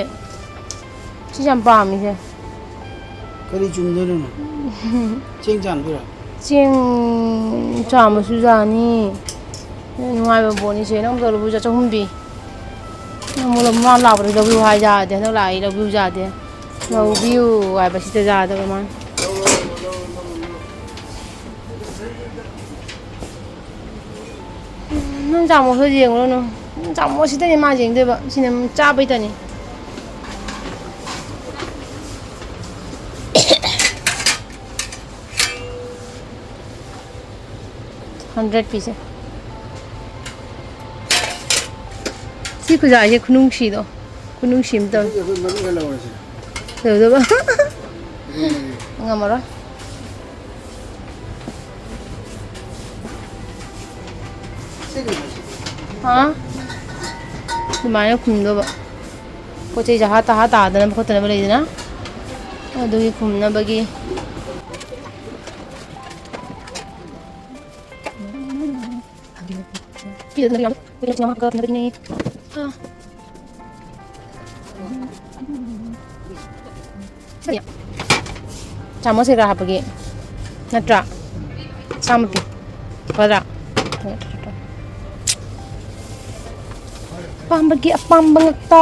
ꯁꯤꯁꯦ ꯌꯥꯝ ꯄꯥꯝꯃꯤꯁꯦ꯫ ꯀꯔꯤ ꯆꯨꯝꯗꯣꯏꯅꯣ? ꯆꯦꯡ ꯆꯥꯝꯗꯣꯏꯔꯣ? ꯆꯦꯡ ꯆꯥꯝꯃꯁꯨ ꯌꯥꯅꯤ꯫ ꯅꯨꯡꯉꯥꯏꯕ ꯄꯣꯠꯅꯤꯁꯦ꯫ ꯅꯪ ꯑꯝꯇ ꯂꯧꯕꯤꯌꯨ, ꯆꯍꯨꯝ ꯄꯤ꯫ ꯅꯪ ꯑꯃꯨꯛ ꯃꯥ ꯂꯥꯛꯄꯗ ꯂꯧꯕꯤꯌꯨ ꯍꯥꯏ ꯌꯥꯗꯦ꯫ ꯍꯟꯗꯛ ꯂꯥꯛꯏ ꯂꯧꯕꯤꯌꯨ ꯌꯥꯗꯦ꯫ ꯂꯧꯕꯤꯌꯨ ꯍꯥꯏꯕꯁꯤꯗ ꯌꯥꯗꯕ ꯃꯥꯅ꯫ ꯅꯪ ꯆꯥꯃꯣꯁꯨ ꯌꯦꯡꯉꯨꯔꯅꯨ꯫ ꯅꯪ ꯆꯥꯃꯣ ꯁꯤꯗꯅꯤ ꯃꯥ ꯌꯦꯡꯗꯣꯏꯕ꯫ ꯁꯤꯅ ꯆꯥꯕꯩꯗꯅꯤ꯫ ꯍꯟꯗ꯭ꯔꯦꯠ ꯄꯤꯁꯦ꯫ ꯁꯤ ꯈꯨꯖꯥꯏꯁꯦ ꯈꯨꯅꯨꯡꯁꯤꯗꯣ꯫ ꯈꯨꯅꯨꯡꯁꯤ ꯑꯃ ꯇꯧꯋꯦ꯫ ꯑꯗꯨꯗꯤ ꯑꯩꯈꯣꯏ ꯃꯔꯤ ꯈꯔ ꯂꯧꯔꯁꯤꯔ? ꯀꯩꯗꯧꯗꯣꯏꯕ? ꯉꯝꯃꯔꯣꯏ꯫ ꯍꯥ? ꯑꯗꯨꯃꯥꯏꯅ ꯈꯨꯝꯗꯧꯕ꯫ ꯄꯣꯠ ꯆꯩꯁꯦ ꯍꯥ ꯇꯥ ꯍꯥ ꯇꯥꯗꯅꯕ ꯈꯣꯠꯇꯅꯕ ꯂꯩꯗꯅ꯫ ꯑꯗꯨꯒꯤ ꯈꯨꯝꯅꯕꯒꯤ꯫ ꯆꯥꯃꯁ ꯀꯩꯀꯥ ꯍꯥꯞꯄꯒꯤ ꯅꯠꯇ꯭ꯔꯥ? ꯆꯥꯝꯃ ꯄꯤ꯫ ꯐꯗ꯭ꯔꯥ? ꯑꯄꯥꯝꯕꯒꯤ ꯑꯄꯥꯝꯕ ꯉꯥꯛꯇ,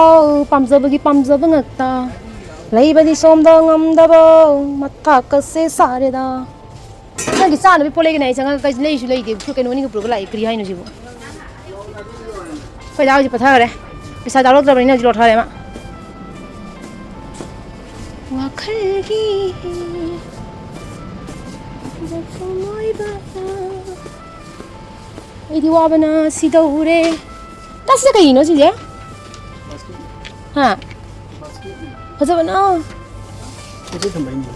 ꯄꯥꯝꯖꯕꯒꯤ ꯄꯥꯝꯖꯕ ꯉꯥꯛꯇ꯫ ꯂꯩꯕꯗꯤ ꯁꯣꯝꯗ ꯉꯝꯗꯕ, ꯃꯊꯥ ꯀꯁꯦ ꯁꯥꯔꯦꯗ꯫ ꯅꯪꯒꯤ ꯆꯥꯅꯕ ꯄꯣꯠ ꯂꯩꯒꯅꯤ ꯑꯩ ꯆꯪꯉꯒ ꯀꯩ ꯂꯩꯁꯨ ꯂꯩꯇꯦ꯫ ꯀꯩꯅꯣ ꯑꯅꯤꯒ ꯄꯨꯔꯒ ꯂꯥꯛꯑꯦ꯫ ꯀꯔꯤ ꯍꯥꯏꯅꯣ ꯁꯤꯕꯨ? ꯑꯩꯈꯣꯏ ꯗꯥ ꯍꯧꯖꯤꯛ ꯄꯠꯊꯈꯔꯦ꯫ ꯄꯩꯁꯥ ꯌꯥꯎꯔꯛꯇ꯭ꯔꯕꯅꯤꯅ ꯍꯧꯖꯤꯛ ꯂꯧꯊꯔꯦ ꯃꯥ꯫ ꯋꯥꯈꯜꯒꯤ ꯃꯐꯝ ꯑꯣꯏꯕ꯫ ꯑꯩꯗꯤ ꯋꯥꯕꯅ ꯁꯤꯗꯧꯔꯦ꯫ ꯇꯥꯁꯤꯗ ꯀꯩꯅꯣ ꯁꯤꯁꯦ? ꯍꯥ? ꯐꯖꯕꯅ꯫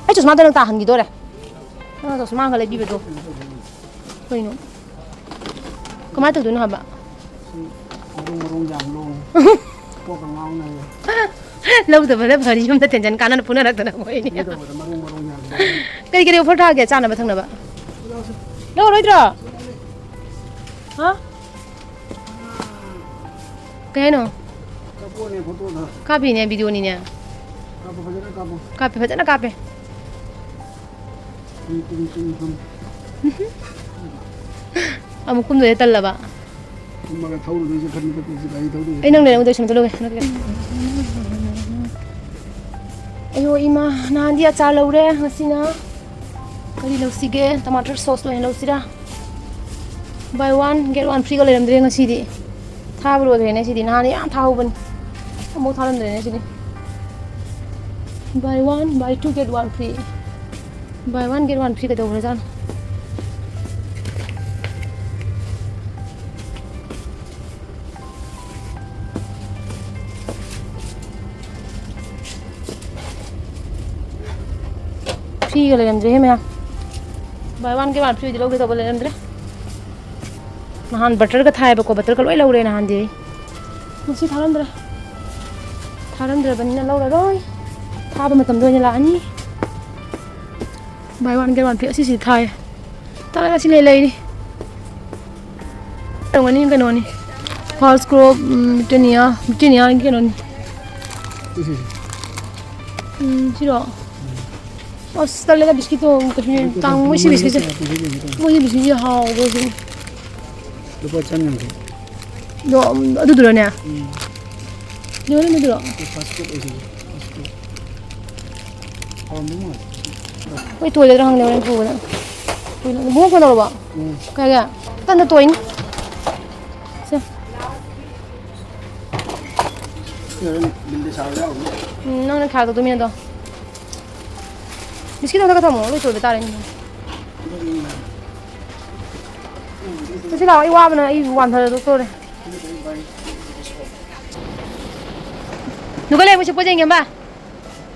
ꯑꯩ ꯆꯨꯁꯃꯥꯗ ꯅꯪ ꯇꯥꯍꯟꯈꯤꯗꯣꯔꯦ꯫ ꯅꯪ ꯆꯨꯁꯃꯥꯒ ꯂꯩꯕꯤꯕꯗꯣ꯫ ꯀꯩꯅꯣ? ꯀꯃꯥꯏꯅ ꯇꯧꯗꯣꯏꯅꯣ ꯍꯥꯏꯕ? ꯃꯔꯨ ꯃꯔꯨ ꯌꯥꯝ ꯂꯣꯡꯉꯦ꯫ ꯀꯣꯛꯀ ꯉꯥꯎꯅꯔꯦ꯫ ꯂꯧꯗꯕꯅ ꯐꯔꯦ, ꯌꯨꯝꯗ ꯇꯦꯟꯁꯟ ꯀꯥꯟꯅꯅ ꯐꯨꯅꯔꯛꯇꯅ ꯑꯩꯈꯣꯏꯅꯤ꯫ ꯂꯧꯗꯕꯗ ꯃꯔꯨ ꯃꯔꯨ ꯌꯥꯝ ꯂꯣꯡꯉꯦ꯫ ꯀꯔꯤ ꯀꯔꯤ offer ꯊꯥꯒꯦ ꯆꯥꯅꯕ ꯊꯛꯅꯕ? ꯂꯧꯁꯤ꯫ ꯂꯧꯔꯣꯏꯗ꯭ꯔꯣ? ꯍꯥ? ꯀꯩ ꯍꯥꯏꯅꯣ? ꯀꯥꯞꯄꯛꯑꯣꯅꯦ, photo ꯊꯥ꯫ ꯀꯥꯞꯄꯤꯅꯦ, video ꯅꯤꯅꯦ꯫ ꯀꯥꯞꯄꯣ, ꯐꯖꯅ ꯀꯥꯞꯄꯣ꯫ ꯀꯥꯞꯄꯦ, ꯐꯖꯅ ꯀꯥꯞꯄꯦ꯫ ꯇꯨꯝ, ꯇꯨꯝ, ꯇꯨꯝ, ꯇꯨꯝ꯫ ꯑꯃꯨꯛ ꯀꯨꯝꯗꯣꯏꯅꯦ ꯇꯜꯂꯕ? ꯀꯨꯝꯃꯒ ꯊꯧꯔꯨꯗꯣꯏꯁꯦ ꯈꯟꯕꯗ ꯀꯨꯏꯁꯦ ꯒꯥꯔꯤ ꯊꯧꯗꯣꯏꯁꯦ꯫ ꯑꯩ ꯅꯪ ꯂꯩꯔꯦ, ꯑꯃꯨꯛ ꯆꯠꯂꯨꯒꯦ꯫ ꯑꯌꯣ ꯏꯃꯥ, ꯅꯍꯥꯟꯗꯤ ꯑꯆꯥꯔ ꯂꯧꯔꯦ, ꯉꯁꯤꯅ ꯀꯔꯤ ꯂꯧꯁꯤꯒꯦ? Tomato sauce ꯑꯣꯏꯅ ꯂꯧꯁꯤꯔꯥ? Buy one get one free ꯒ ꯂꯩꯔꯝꯗ꯭ꯔꯦ ꯉꯁꯤꯗꯤ꯫ ꯊꯥꯕ ꯂꯣꯏꯈ꯭ꯔꯦꯅꯦ ꯁꯤꯗꯤ꯫ ꯅꯍꯥꯟꯗꯤ ꯌꯥꯝ ꯊꯥꯍꯧꯕꯅꯤ꯫ ꯑꯃꯨꯛ ꯊꯥꯔꯝꯗ꯭ꯔꯦꯅꯦ ꯁꯤꯗꯤ꯫ Buy one, buy two, get one free. Buy one, get one free ꯀꯩꯗꯧꯈ꯭ꯔꯖꯥꯠꯅꯣ? Free ꯒ ꯂꯩꯔꯝꯗ꯭ꯔꯦꯍꯦ ꯃꯌꯥꯝ꯫ Buy one get one free ꯗꯤ ꯂꯧꯒꯦ ꯇꯧꯕ ꯂꯩꯔꯝꯗ꯭ꯔꯦ꯫ ꯅꯍꯥꯟ butter ꯒ ꯊꯥꯏꯌꯦꯕꯀꯣ, butter ꯒ ꯂꯣꯏ ꯂꯧꯔꯦ ꯅꯍꯥꯟꯗꯤ ꯑꯩ꯫ ꯉꯁꯤ ꯊꯥꯔꯝꯗ꯭ꯔꯦ꯫ ꯊꯥꯔꯝꯗ꯭ꯔꯕꯅꯤꯅ ꯂꯧꯔꯔꯣꯏ꯫ ꯊꯥꯕ ꯃꯇꯝꯗ ꯑꯣꯏꯅ ꯂꯥꯛꯑꯅꯤ꯫ Buy one get one free ꯑꯁꯤꯁꯤ ꯊꯥꯏ꯫ ꯇꯥꯔꯒ ꯑꯁꯤ ꯂꯩ ꯂꯩꯔꯤ꯫ ꯇꯧꯒꯅꯤ ꯀꯩꯅꯣꯅꯤ꯫ False crop, ꯎꯝ, Britannia, Britannia ꯒꯤ ꯀꯩꯅꯣꯅꯤ꯫ ꯁꯤ, ꯁꯤ, ꯁꯤ꯫ ꯎꯝ, ꯁꯤꯔꯣ? ꯑꯁ, ꯇꯜꯂꯦꯗ, ꯕꯤꯁꯀꯤꯠꯇꯣ ꯀꯩꯁꯨ ꯌꯥꯝ ꯇꯥꯡ-, ꯃꯣꯏ ꯁꯤ ꯕꯤꯁꯀꯤꯠꯁꯦ, ꯃꯣꯏ ꯁꯤ ꯕꯤꯁꯀꯤꯠꯁꯦ ꯍꯥꯎꯕ꯭ꯔꯣ ꯁꯤꯅꯤ? ꯂꯨꯄꯥ ꯆꯥꯝ ꯌꯥꯡꯈꯩ꯫ ꯑꯗꯣ, ꯎꯝ, ꯑꯗꯨꯗꯨꯔꯣꯅꯦ? ꯎꯝ꯫ ꯅꯦꯍꯣꯏ, ꯑꯗꯨꯗꯨꯔꯣ? Fast food ꯑꯣꯏꯁꯤꯜꯂꯤ, fast food. ꯍꯥꯎꯔꯝꯗꯧ ꯃꯥꯜꯂꯦ꯫ ꯍꯣꯏ, ꯇꯣꯏꯒꯗ꯭ꯔꯥ ꯈꯪꯗꯦ, ꯍꯣꯔꯦꯟ ꯄꯨꯕꯗ꯫ ꯇꯣꯏꯅ-, ꯏꯕꯨꯡꯉꯣ ꯐꯣꯟ ꯇꯧꯔꯕꯣ? ꯎꯝ꯫ ꯀꯩꯒꯤ? ꯀꯟꯅ ꯇꯣꯏꯅꯤ꯫ ꯁꯦ꯫ ꯁꯤ ꯍꯣꯔꯦꯟ ꯕꯤꯜꯗ ꯁꯥꯕ ꯌꯥꯎꯔꯅꯤ꯫ ꯎꯝ, ꯅꯪꯅ ꯊꯥꯔꯛꯇꯧ ꯃꯤꯅꯗꯣ꯫ ꯕꯤꯁꯀꯤꯠ ꯑꯃꯈꯛ ꯊꯝꯃꯣ, ꯂꯣꯏ ꯇꯣꯏꯕ ꯇꯥꯔꯦꯅꯦ꯫ ꯆꯠꯁꯤ ꯂꯥꯛꯑꯣ, ꯑꯩ ꯋꯥꯕꯅ ꯑꯩ ꯋꯥꯟꯊꯗꯣꯛꯇꯣꯔꯦ꯫ ꯅꯨꯡꯒ ꯂꯩ, ꯑꯃꯨꯛ ꯁꯤꯠꯄ ꯌꯦꯡꯒꯦ, ꯑꯝꯕ꯫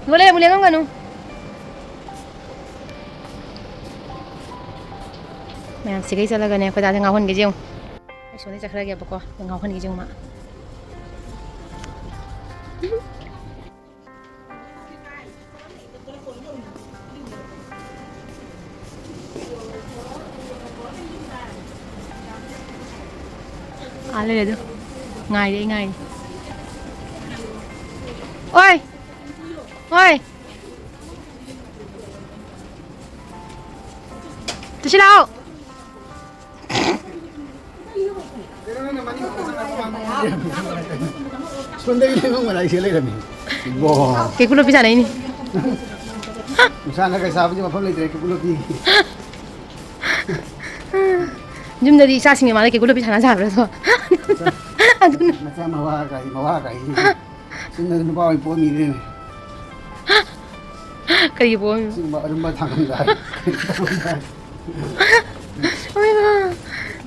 ꯅꯨꯡꯒ ꯂꯩ, ꯑꯃꯨꯛ ꯂꯦꯡꯉꯝꯒꯅꯨ꯫ ꯃꯌꯥꯝ ꯁꯤꯒꯩ ꯆꯠꯂꯒꯅꯦ, ꯑꯩꯈꯣꯏ ꯗꯥꯁꯦ ꯉꯥꯎꯍꯟꯒꯦꯁꯦ ꯌꯦꯡꯉꯨ꯫ ꯑꯩ ꯁꯣꯝꯗꯩ ꯆꯠꯈ꯭ꯔꯒꯦꯕꯀꯣ, ꯉꯥꯎꯍꯟꯒꯦꯁꯦ ꯌꯦꯡꯉꯨ ꯃꯥ꯫ ꯑꯥ ꯂꯩꯔꯦ ꯑꯗꯨ꯫ ꯉꯥꯏꯔꯦ, ꯑꯩ ꯉꯥꯏꯔꯦ꯫ ꯑꯣꯏ! ꯑꯣꯏ! ꯇꯨꯁꯤ ꯂꯥꯛꯑꯣ! ꯁꯣꯝꯗꯒꯤ ꯂꯩꯉꯣꯏ ꯃꯔꯥꯏꯁꯦ ꯂꯩꯔꯝꯃꯤ꯫ ꯏꯕꯣ꯫ ꯀꯦꯀꯨ ꯂꯣꯄꯤ ꯁꯥꯟꯅꯩꯅꯤ꯫ ꯅꯨꯡꯁꯥꯅ ꯀꯩ ꯁꯥꯕꯁꯤ ꯃꯐꯝ ꯂꯩꯇ꯭ꯔꯦ, ꯀꯦꯀꯨ ꯂꯣꯄꯤ꯫ ꯌꯨꯝꯗꯗꯤ ꯏꯆꯥꯁꯤꯡꯒꯤ ꯃꯥꯅ ꯀꯦꯀꯨ ꯂꯣꯄꯤ ꯁꯥꯟꯅ ꯁꯥꯕ꯭ꯔꯥ ꯑꯗꯣ? ꯑꯗꯨꯅ ꯃꯆꯥ ꯃꯋꯥ ꯀꯥꯏ, ꯃꯋꯥ ꯀꯥꯏ꯫ ꯁꯤꯅ ꯅꯨꯄꯥ ꯑꯣꯏꯅ ꯄꯣꯛꯑꯝꯃꯤꯅꯦ꯫ ꯀꯔꯤꯒꯤ ꯄꯣꯛꯑꯝꯃꯤꯕ? ꯁꯤꯒꯨꯝꯕ ꯑꯔꯨꯝꯕ ꯊꯥꯡꯒꯟꯗ ꯍꯥꯏ꯫ ꯏꯃꯥ!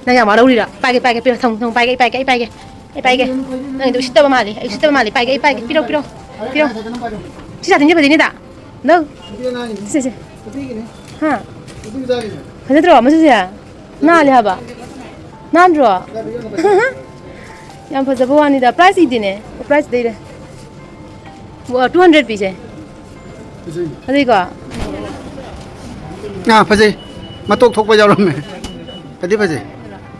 ꯅꯪ ꯌꯥꯝ ꯋꯥꯔꯧꯔꯤꯔꯥ? ꯄꯥꯏꯒꯦ, ꯄꯥꯏꯒꯦ, ꯄꯤꯔꯣ, ꯊꯝꯃꯨ, ꯊꯝꯃꯨ, ꯄꯥꯏꯒꯦ, ꯑꯩ ꯄꯥꯏꯒꯦ, ꯑꯩ ꯄꯥꯏꯒꯦ, ꯑꯩ ꯄꯥꯏꯒꯦ꯫ ꯅꯪꯗꯣ ꯎꯁꯤꯠꯇꯕ ꯃꯥꯜꯂꯦ, ꯑꯩ ꯎꯁꯤꯠꯇꯕ ꯃꯥꯜꯂꯦ, ꯄꯥꯏꯒꯦ, ꯑꯩ ꯄꯥꯏꯒꯦ, ꯄꯤꯔꯣ, ꯄꯤꯔꯣ, ꯄꯤꯔꯣ꯫ ꯁꯤ ꯁꯥꯇꯤꯟꯁꯦ ꯐꯖꯩꯅꯦꯗ꯫ ꯅꯪ꯫ ꯁꯦ, ꯁꯦ꯫ ꯍꯥ? ꯐꯖꯗ꯭ꯔꯣ ꯃꯆꯨꯁꯦ? ꯅꯥꯜꯂꯦ ꯍꯥꯏꯕ꯫ ꯅꯥꯟꯗ꯭ꯔꯣ? ꯌꯥꯝ ꯐꯖꯕ ꯋꯥꯅꯤꯗ꯫ Price ꯏꯗꯦꯅꯦ꯫ Price ꯂꯩꯔꯦ꯫ ꯋꯥ, two hundred ꯄꯤꯁꯦ꯫ ꯐꯖꯩꯅꯦ꯫ ꯐꯖꯩꯀꯣ? ꯑꯥ, ꯐꯖꯩ꯫ ꯃꯇꯣꯛ ꯊꯣꯛꯄ ꯌꯥꯎꯔꯝꯃꯦ꯫ ꯐꯗꯤ ꯐꯖꯩ꯫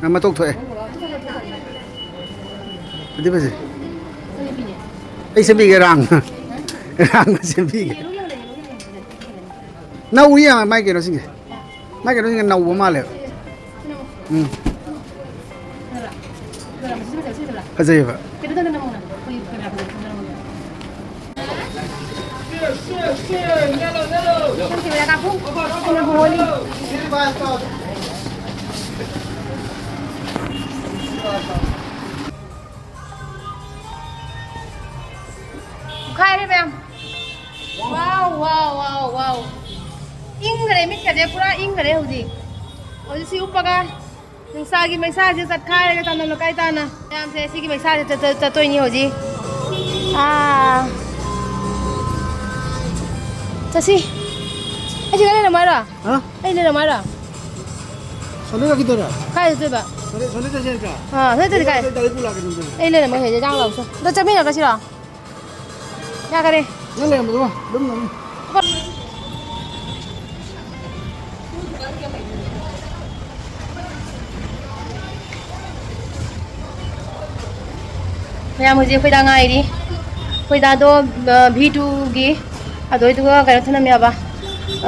ꯑꯥ, ꯃꯇꯣꯛ ꯊꯣꯛꯑꯦ꯫ ꯐꯗꯤ ꯐꯖꯩ꯫ ꯑꯩ ꯁꯦꯝꯕꯤꯒꯦ, ꯔꯥꯡ꯫ ꯔꯥꯡꯅ ꯁꯦꯝꯕꯤꯒꯦ꯫ ꯅꯧꯔꯤ ꯌꯥꯝ ꯃꯥꯏ ꯀꯩꯅꯣꯁꯤꯡꯁꯦ꯫ ꯃꯥꯏ ꯀꯩꯅꯣꯁꯤꯡꯁꯦ ꯅꯧꯕ ꯃꯥꯜꯂꯦꯕ꯫ ꯎꯝ꯫ ꯐꯖꯩꯌꯦꯕ꯫ ꯄꯣꯛꯈꯥꯏꯔꯦ ꯃꯌꯥꯝ꯫ Wow, wow, wow, wow. ꯏꯪꯈ꯭ꯔꯦ, ꯃꯤꯠꯀꯁꯦ ꯄꯨꯔꯥ ꯏꯪꯈ꯭ꯔꯦ ꯍꯧꯖꯤꯛ꯫ ꯍꯧꯖꯤꯛ ꯁꯤ ꯎꯞꯄꯒ ꯅꯨꯡꯁꯥꯒꯤ ꯃꯩꯁꯥꯁꯦ ꯆꯠꯈꯥꯏꯔꯒ ꯆꯥꯟꯗꯝ ꯂꯩꯀꯥꯏ ꯇꯥꯅ ꯃꯌꯥꯝꯁꯦ ꯁꯤꯒꯤ ꯃꯩꯁꯥꯁꯦ ꯆꯠ-, ꯆꯠ-, ꯆꯠꯇꯣꯏꯅꯤ ꯍꯧꯖꯤꯛ꯫ ꯑꯥ꯫ ꯆꯠꯁꯤ꯫ ꯑꯩ ꯁꯤꯗ ꯂꯩꯔꯝꯃꯣ ꯍꯥꯏꯔꯣ? ꯍꯥ? ꯑꯩ ꯂꯩꯔꯝꯃꯣ ꯍꯥꯏꯔꯣ? ꯁꯣꯂꯦ ꯂꯥꯛꯈꯤꯗꯣꯏꯔꯥ? ꯀꯥꯏ ꯆꯠꯇꯣꯏꯕ? ꯁꯣꯂꯦ, ꯁꯣꯂꯦ ꯆꯠꯁꯦ ꯅꯠꯇ꯭ꯔꯥ? ꯑꯥ, ꯁꯣꯂꯦ ꯆꯠꯇ꯭ꯔꯗꯤ ꯀꯥꯏ? ꯑꯩ ꯒꯥꯔꯤ ꯄꯨ ꯂꯥꯛꯀꯦ ꯑꯗꯨꯝ ꯆꯠꯂꯨ꯫ ꯑꯩ ꯂꯩꯔꯝꯃꯣ ꯁꯤꯗ, ꯆꯥꯛ ꯂꯥꯎꯁꯣ꯫ ꯑꯗꯣ ꯆꯠꯃꯤꯟꯅꯈ꯭ꯔꯁꯤꯔꯣ? ꯌꯥꯈꯔꯦ꯫ ꯅꯪ ꯂꯩꯔꯝꯕꯗꯣ ꯑꯗꯨꯝ ꯂꯩꯔꯝꯃꯣ꯫ ꯃꯌꯥꯝ ꯍꯧꯖꯤꯛ ꯑꯩꯈꯣꯏꯗ ꯉꯥꯏꯔꯤ꯫ ꯑꯩꯈꯣꯏꯗꯥꯗꯣ, ꯑ, ꯚꯤ ꯇꯨꯒꯤ ꯑꯗꯨꯏꯗꯨꯒ ꯀꯩꯅꯣ ꯊꯅꯝꯃꯦꯕ,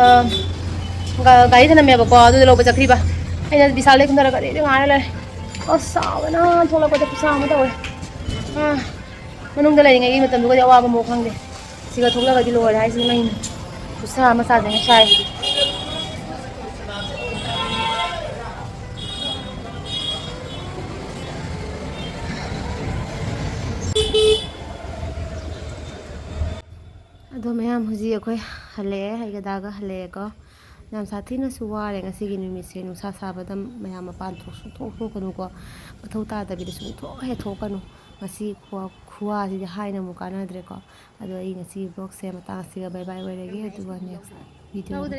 ꯑ, ꯒꯥ-, ꯒꯥꯔꯤ ꯊꯅꯝꯃꯦꯕꯀꯣ, ꯑꯗꯨꯗ ꯂꯧꯕ ꯆꯠꯈ꯭ꯔꯤꯕ꯫ ꯑꯩꯅ ꯕꯤꯁꯥꯜꯗꯩ ꯀꯨꯝꯊꯔꯒ ꯑꯗꯩꯗ ꯉꯥꯏꯔ ꯂꯩꯔꯦ꯫ ꯑꯁ, ꯁꯥꯕꯅ ꯊꯣꯛꯂꯛꯄꯗ ꯈꯨꯠꯁꯥ ꯑꯃ ꯇꯧꯔꯦ꯫ ꯑ, ꯃꯅꯨꯡꯗ ꯂꯩꯔꯤꯉꯩꯒꯤ ꯃꯇꯝꯗꯨꯒꯗꯤ ꯑꯋꯥꯕ ꯑꯃꯨꯛ ꯈꯪꯗꯦ꯫ ꯁꯤꯒ ꯊꯣꯛꯂꯒꯗꯤ ꯂꯣꯏꯔꯦ ꯍꯥꯏꯁꯤꯅꯤ ꯃꯩꯅꯤ꯫ ꯈꯨꯠꯁꯥ ꯑꯃ ꯆꯥꯗꯉꯩ ꯁꯥꯏ꯫ ꯑꯗꯣ ꯃꯌꯥꯝ, ꯍꯧꯖꯤꯛ ꯑꯩꯈꯣꯏ ꯍꯜꯂꯛꯑꯦ, ꯑꯩꯒ ꯗꯥꯒ ꯍꯜꯂꯛꯑꯦꯀꯣ꯫ ꯌꯥꯝ ꯁꯥꯊꯤꯅꯁꯨ ꯋꯥꯔꯦ ꯉꯁꯤꯒꯤ ꯅꯨꯃꯤꯠꯁꯦ꯫ ꯅꯨꯡꯁꯥ ꯁꯥꯕꯗ ꯃꯌꯥꯝ ꯃꯄꯥꯟ ꯊꯣꯛ-, ꯁꯨꯡꯊꯣꯛ ꯊꯣꯛꯀꯅꯨꯀꯣ꯫ ꯃꯊꯧ ꯇꯥꯗꯕꯤꯗ ꯁꯨꯡꯊꯣꯛ ꯍꯦꯛ ꯊꯣꯛꯀꯅꯨ꯫ ꯉꯁꯤ ꯈꯨꯋꯥ-, ꯈꯨꯋꯥꯁꯤꯗꯤ ꯍꯥꯏꯅ ꯑꯃꯨꯛ ꯀꯥꯟꯅꯗ꯭ꯔꯦꯀꯣ꯫ ꯑꯗꯣ ꯑꯩ ꯉꯁꯤꯒꯤ vlogꯁꯦ ꯃꯇꯥꯡ ꯑꯁꯤꯒ bye bye ꯑꯣꯏꯔꯒꯦ꯫ ꯑꯗꯨꯒ next videoꯗ